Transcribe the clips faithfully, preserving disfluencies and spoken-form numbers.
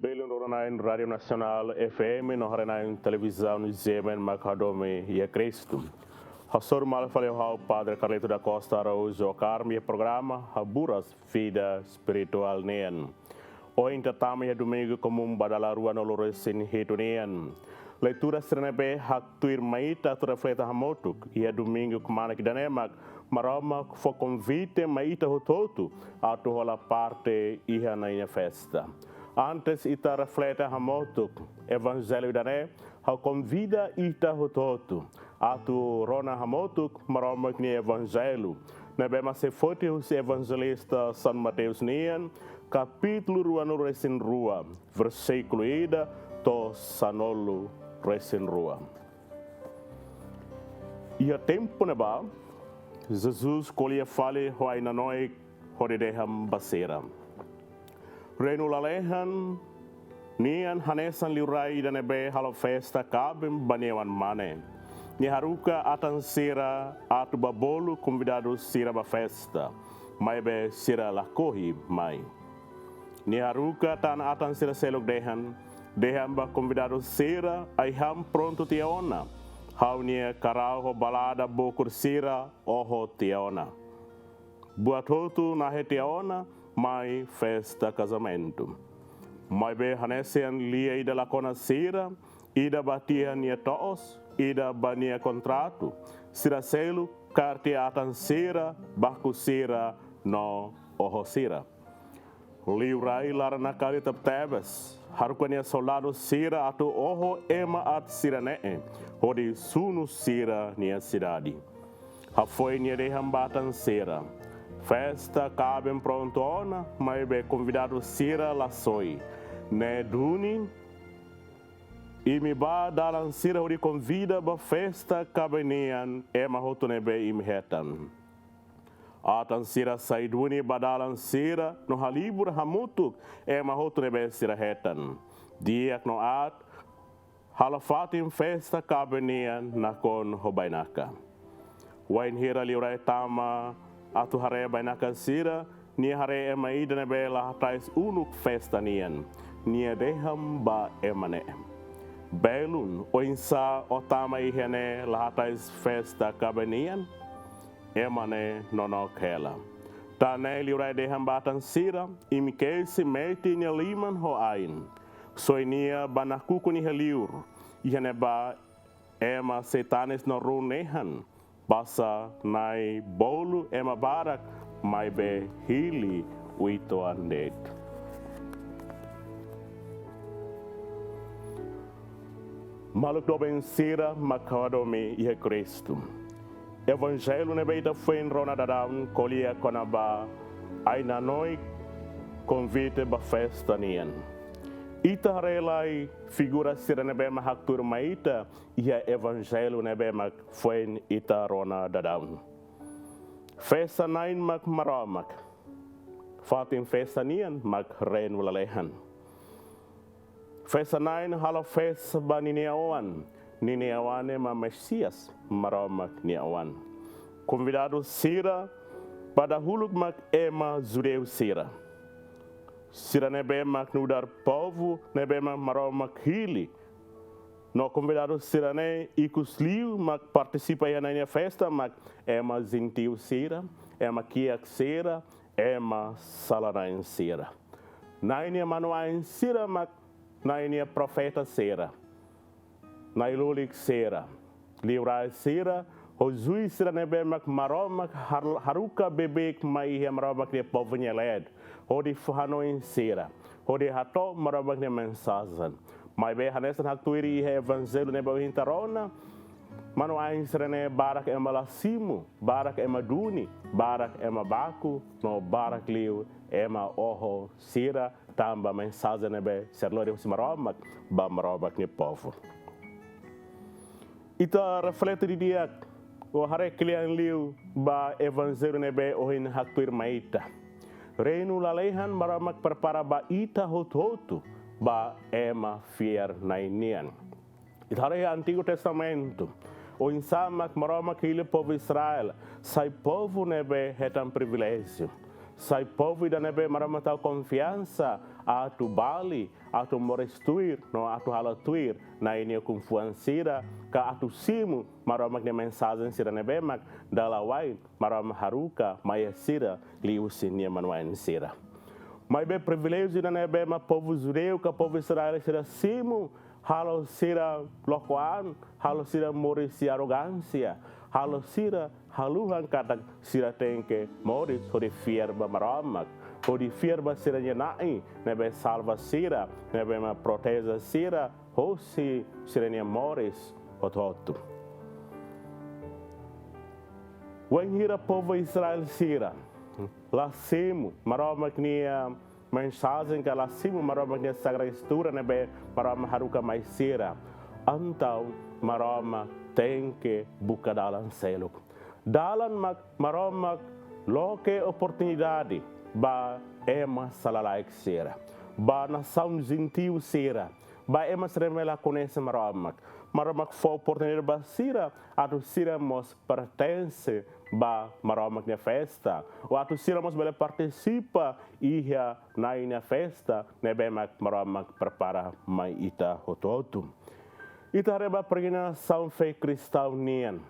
Belun rona-na'in Rádiu Nasionál F M no haree-na'in televizaun G M N mak hadomi iha Kristu. Hasoru malu fali ho ha'u Padre Carlito da Costa Araújo Carmo iha programa Haburas Vida Espirituál nian. Ohin ita tama iha Domingu Komún ba dala ruanulu-resin-hitu nian. Leitura sira ne'ebé haktuir mai ita atu reflete hamutuk iha domingu kmanek ida-ne'e mak Maromak fó konvite mai ita hotu-hotu atu hola parte iha Nai nia festa. Antes ita reflete hamutuk Evanjellu ida-ne'e, ha'u konvida ita hotu-hotu atu rona hamutuk Maromak nia Evanjellu ne'ebé mak sei foti husi Evanjelista São Mateus nian, kapítulu ruanulu-resin-rua, versíkulu ida to'o sanulu-resin-rua. Iha tempu ne'ebá, Jesus ko'alia fali ho ai-nanoik hodi dehan ba sira: Reinu lalehan nian hanesan liurai ida ne'ebé halo festa kaben ba nia oan-mane. Nia haruka atan sira atu bá bolu konvidadu sira ba festa, maibé sira lakohi mai. Nia haruka tan atan sira seluk dehan, dehan ba konvidadu sira ai-han prontu tiha ona, ha'u-nia karau ho balada bokur sira oho tiha ona. Buat hotu nahe tiha ona, mai festa kazamentu. Maibé hanesan lia ida la kona sira, ida bá tiha nia to'os, ida bá nia kontratu, sira seluk kaer tiha atan sira, baku sira no oho sira. Liurai laran-nakali tebetebes haruka nia soldadu sira atu oho ema aat sira-ne'e, hodi sunu sira-nia sidade. Hafoin nia dehan ba atan sira: Festa kaben prontu ona, maibé konvidadu sira la soi. Ne'e duni, imi bá dalan sira hodi konvida ba festa kaben nian ema hotu ne'ebé imi hetan. Atan sira sai duni bá dalan sira no halibur hamutuk ema hotu ne'ebé sira hetan, di'ak no aat, halo fatin festa kaben nian nakonu ho bainaka. Wainhira liurai tama atu haree bainaka sira, nia haree ema ida ne'ebé la hatais uluk festa nian. Nia dehan ba ema ne'e: Belun, oinsá ó tama iha ne'e la hatais festa kaben nian? Ema ne'e nonook hela. Tan ne'e liurai dehan ba atan sira: Imi kesi metin nia liman ho ain. Soi nia bá nakukun iha li'ur. Iha ne'ebá ema sei tanis no run nehan. Basa Nai bolu ema barak, maibé hili uitoan de'it. Maluk doben sira mak ha'u hadomi iha Kristu. Evanjellu ne'ebé ita foin rona daudaun ko'alia kona-ba ai-nanoik konvite ba festa nian. Ita haree lai figura sira ne'ebé mak haktuir mai ita iha Evanjellu ne'ebé mak foin ita rona daudaun. Festa-na'in mak Maromak. Fatin festa nian mak reinu lalehan. Festa-na'in halo festa ba ninia oan. Ninia oan ne'e mak Mesias, Maromak nia Oan. Konvidadu sira ba dahuluk mak ema judeu sira. Sira ne'ebé mak nu'udar povu ne'ebé mak Maromak hili. No konvidadu sira-ne'e ikus liu mak partisipa iha Nai nia festa mak ema jentiu sira, ema kiak sira, ema sala-na'in sira. Nai nia manu-ain sira mak Nai nia profeta sira, nai-lulik sira, liurai sira, ho juís sira ne'ebé mak Maromak har-, haruka beibeik mai iha Maromak nia povu nia leet, hodi fó hanoin sira, hodi hato'o Maromak nia mensajen. Maibé hanesan haktuir iha Evanjellu ne'ebé ohin ita rona, manu-ain sira-ne'e barak ema la simu, barak ema duni, barak ema baku, no barak liu ema oho sira, tanba mensajen ne'ebé sira lori husi Maromak ba Maromak nia povu. Ita reflete didi'ak, ou haree kle'an liu ba Evanjellu ne'ebé ohin haktuir mai ita. Reinu lalehan Maromak prepara ba ita hotu-hotu, ba ema fiar-na'in nian. Ita haree Antigu Testamentu, oinsá mak Maromak hili povu Israel sai povu ne'ebé hetan priviléjiu. sai povu ida ne'ebé Maromak tau konfiansa atu bali, atu moris tuir, no atu halo tuir Na'i nia ukun-fuan sira, ka atu simu Maromak nia mensajen sira ne'ebé mak dala wa'in Maromak haruka mai iha sira liuhusi nia manu-ain sira. Maibé priviléjiu ida ne'ebé mak povu judeu ka povu Israel sira simu, halo sira loke an, halo sira moris iha arrogánsia, halo sira haluhan katak sira tenke moris hodi fiar ba Maromak, hodi fiar ba sira-nia Na'i ne'ebé salva sira, ne'ebé mak proteje sira hosi sira-nia moris hotu-hotu. Wainhira povu Israel sira la simu Maromak nia mensajen ka la simu Maromak nia Sagrada Eskritura ne'ebé Maromak haruka mai sira, entaun Maromak tenke buka dalan seluk. Dalan mak Maromak loke oportunidade ba ema sala-laek sira, ba nasaun jentiu sira, ba ema sira ne'ebé la koñese Maromak. Maromak fó oportunidade ba sira atu sira mós pertense ba Maromak nia festa, ou atu sira mós bele partisipa iha Na'i nia festa ne'ebé mak Maromak prepara mai ita hotu-hotu. Ita haree ba peregrinasaun fé kristaun nian,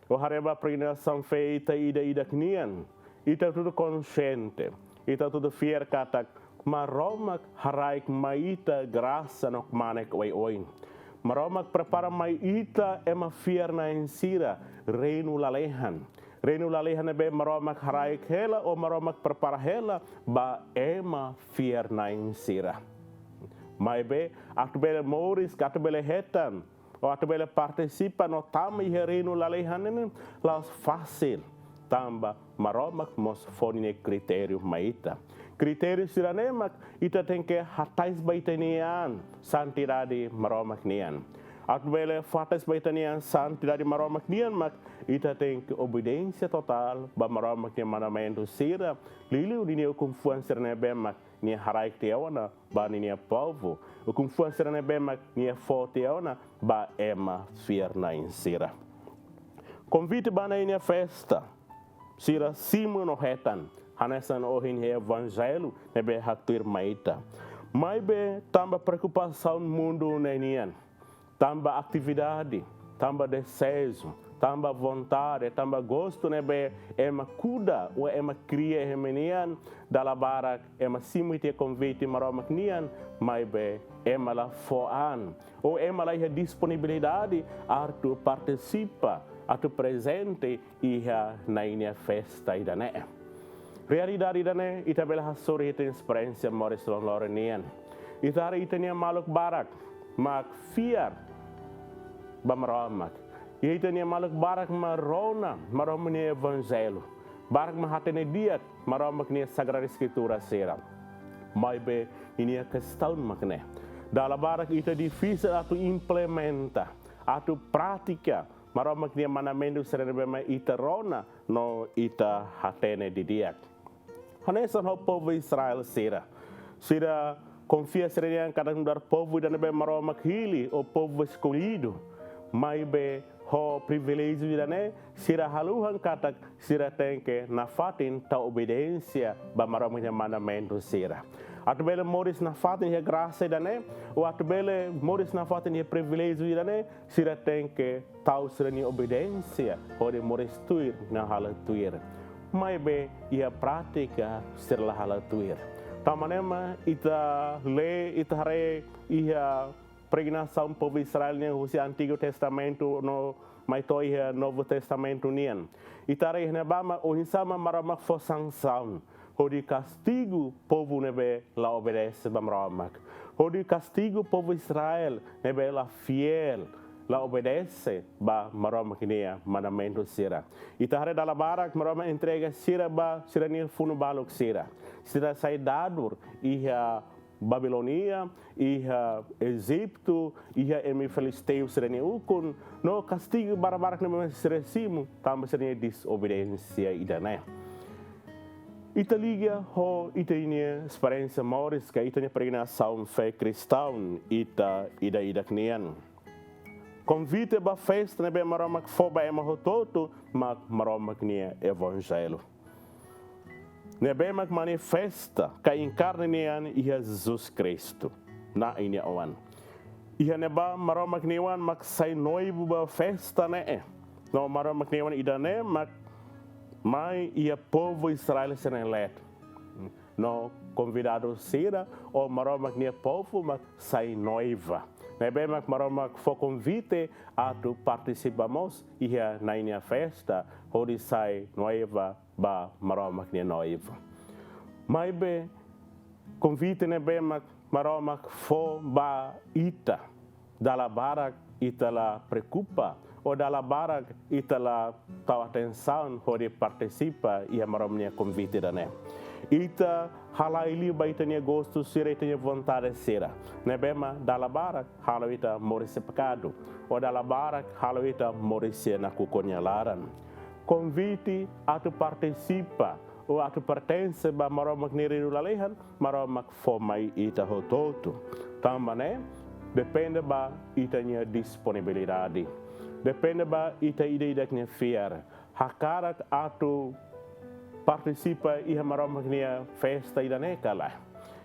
ou haree ba peregrinasaun fé ita ida-idak nian, ita hotu-hotu konxiente, ita hotu-hotu fiar katak Maromak haraik mai ita grasa no kmanek oioin. Maromak prepara mai ita ema fiar-na'in sira reinu lalehan. Reinu lalehan ne'ebé Maromak haraik hela ou Maromak prepara hela ba ema fiar-na'in sira. Maibé atu bele moris ka atu bele hetan, ou atu bele partisipa no tama iha reinu lalehan ne'e la'ós fasil, tanba Maromak mós fó ninia kritériu mai ita. Kritériu sira-ne'e mak ita tenke hatais ba ita-nia an santidade Maromak nian. Atu bele hatais ba ita-nia an santidade Maromak nian mak ita tenke obediénsia totál ba Maromak nia mandamentu sira, liuliu ninia ukun-fuan sira ne'ebé mak nia haraik tiha ona ba ninia povu, ukun-fuan sira ne'ebé mak nia fó tiha ona ba ema fiar-na'in sira. Konvite ba Na'i nia festa sira simu no hetan, hanesan ohin iha evanjellu ne'ebé haktuir mai ita. Maibé tanba preokupasaun mundu ne'e nian, tanba atividade, tanba dezeju, tanba vontade, tanba gostu ne'ebé ema kuda ou ema kria iha ema nian, dala barak ema simu tiha konvite Maromak nian, maibé ema la fó an, ou ema la iha disponibilidade atu partisipa, atu prezente iha Na'i nia festa ida-ne'e. Realidade ida-ne'e ita bele hasoru iha ita-nia esperiénsia moris loroloron nian. Ita haree ita-nia maluk barak mak fiar ba Maromak. Iha ita-nia maluk barak mak rona Maromak nia evanjellu, barak mak hatene di'ak Maromak nia Sagrada Eskritura sira. Maibé ninia kestaun mak ne'e. Dala barak ita difisil atu implementa, atu pratika Maromak nia mandamentu sira ne'ebé mak ita rona no ita hatene didi'ak. Hanesan ho povu Israel sira. Sira konfia sira-nia an katak nu'udar povu ida ne'ebé Maromak hili, ou povu eskollidu. Maibé ho priviléjiu ida-ne'e, sira haluhan katak sira tenke nafatin tau obediénsia ba Maromak nia mandamentu sira. Atu bele moris nafatin iha grasa ida-ne'e, ou atu bele moris nafatin iha priviléjiu ida-ne'e, sira tenke tau sira-nia obediénsia hodi moris tuir no halo tuir. Maibé iha prátika sira la halo tuir. Tanba ne'e mak ita lee, ita haree iha peregrinasaun povu Israel nian husi Antigu Testamentu no mai to'o iha Novu Testamentu nian. Ita haree iha ne'ebá mak oinsá mak Maromak fó sansaun hodi kastigu povu ne'ebé la obedese ba Maromak. Hodi kastigu povu Israel ne'ebé la fiél, la obedese ba Maromak nia mandamentu sira. Ita haree dala barak Maromak entrega sira ba sira-nia funu baluk sira. Sira sai dadur iha Babilónia, iha Ejitu, iha ema filisteu sira-nia ukun, no kastigu barbarak ne'ebé sira simu, tanba sira-nia dezobediénsia ida-ne'e. Ita liga ho ita-nia esperiénsia moris ka ita-nia peregrinasaun fé kristaun ita ida-idak nian. Konvite ba festa ne'ebé Maromak fó ba ema hotu-hotu mak Maromak nia evanjellu. ne'ebé mak manifesta ka inkarna nian iha Jesus Kristu, Na'i nia Oan. Iha ne'ebá Maromak nia Oan mak sai noivu ba festa ne'e. No Maromak nia Oan ida-ne'e mak mai iha povu Israel sira-nia leet. No konvidadu sira, ou Maromak nia povu mak sai noiva. Ne'ebé mak Maromak fó konvite atu partisipa mós iha Na'i nia festa, hodi sai noiva ba Maromak nia noivu. Maibé konvite ne'ebé mak Maromak fó ba ita, dala barak ita la preokupa, ou dala barak ita la tau atensaun hodi partisipa iha Maromak nia konvite ida-ne'e. Ita halai liu ba ita-nia gostu sira, ita-nia vontade sira. Ne'ebé mak dala barak halo ita moris iha pekadu, ou dala barak halo ita moris iha nakukun nia laran. Konvite atu partisipa ou atu pertense ba Maromak nia reinu lalehan, Maromak fó mai ita hotu-hotu. Tanba ne'e, depende ba ita-nia disponibilidade. Depende ba ita ida-idak nia fiar. Hakarak atu partisipa iha Maromak nia festa ida-ne'e ka lae.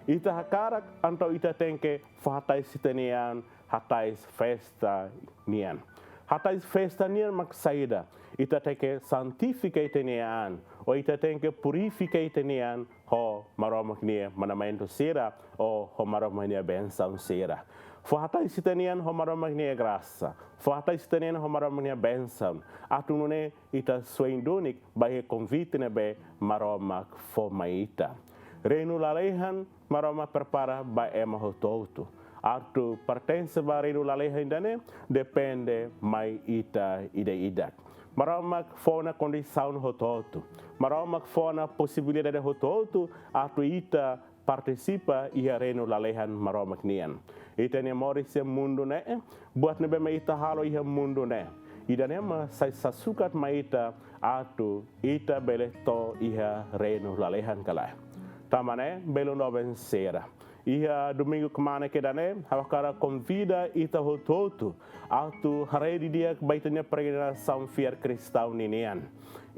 Ita hakarak, entaun ita tenke fó hatais ita-nia an hatais festa nian. Hatais festa nian mak saida? Ita tenke santifika ita-nia an, ou ita tenke purifika ita-nia an ho Maromak nia mandamentu sira, ou ho Maromak nia bensaun sira. Fó hatais ita-nia an ho Maromak nia grasa. Fó hatais ita-nia an ho Maromak nia bensaun. Atu nune'e ita suein duni ba iha konvite ne'ebé Maromak fó mai ita. Reinu lalehan Maromak prepara ba ema hotu-hotu. Atu pertense ba reinu lalehan ida-ne'e depende mai ita ida-idak. Maromak fó ona kondisaun hotu-hotu. Maromak fó ona posibilidade hotu-hotu atu ita partisipa iha reinu lalehan Maromak nian. Ita-nia moris iha mundu ne'e, buat ne'ebé mak ita halo iha mundu ne'e, ida-ne'e mak sai sasukat mai ita atu ita bele to'o iha reinu lalehan ka lae. Tanba ne'e, belun doben sira, iha domingu kmanek ida-ne'e, ha'u hakarak konvida ita hotu-hotu atu haree didi'ak ba ita-nia peregrinasaun fiar kristaun ninian.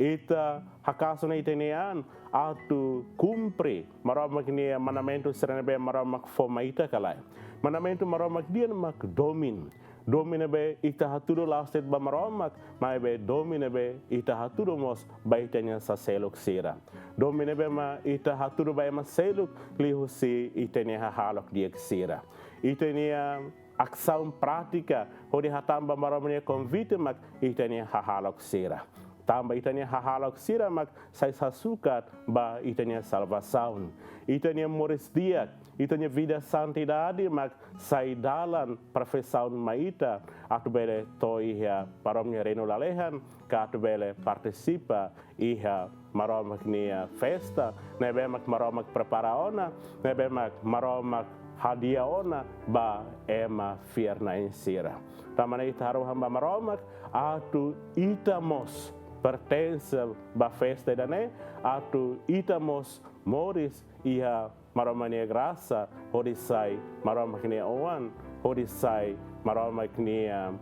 Ita hakaas ona ita-nia an atu kumpre Maromak nia mandamentu sira ne'ebé Maromak fó mai ita ka lae. Mandamentu Maromak nian mak domin. Domin ne'ebé ita hatudu la'ós de'it ba Maromak, maibé domin ne'ebé ita hatudu mós ba ita-nia saseluk sira. Domin ne'ebé mak ita hatudu ba ema seluk liuhusi ita-nia hahalok di'ak sira. Ita-nia asaun prátika hodi hatán ba Maromak nia konvite mak ita-nia hahalok sira. Tanba ita-nia hahalok sira mak sai sasukat ba ita-nia salvasaun. Ita-nia moris di'ak, ita-nia vida santidade mak sai dalan perfeisaun mai ita atu bele to'o iha Maromak nia reinu lalehan, ka atu bele partisipa iha Maromak nia festa ne'ebé mak Maromak prepara ona, ne'ebé mak Maromak hadi'a ona ba ema fiar-na'in sira. Tanba ne'e ita harohan ba Maromak atu ita mós pertense ba festa ida-ne'e, atu ita mós moris iha Maromak nia grasa, hodi sai Maromak nia oan, hodi sai Maromak nia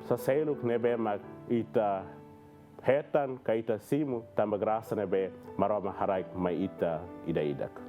saseluk ne'ebé mak ita hetan ka ita simu tanba grasa ne'ebé Maromak haraik mai ita ida-idak.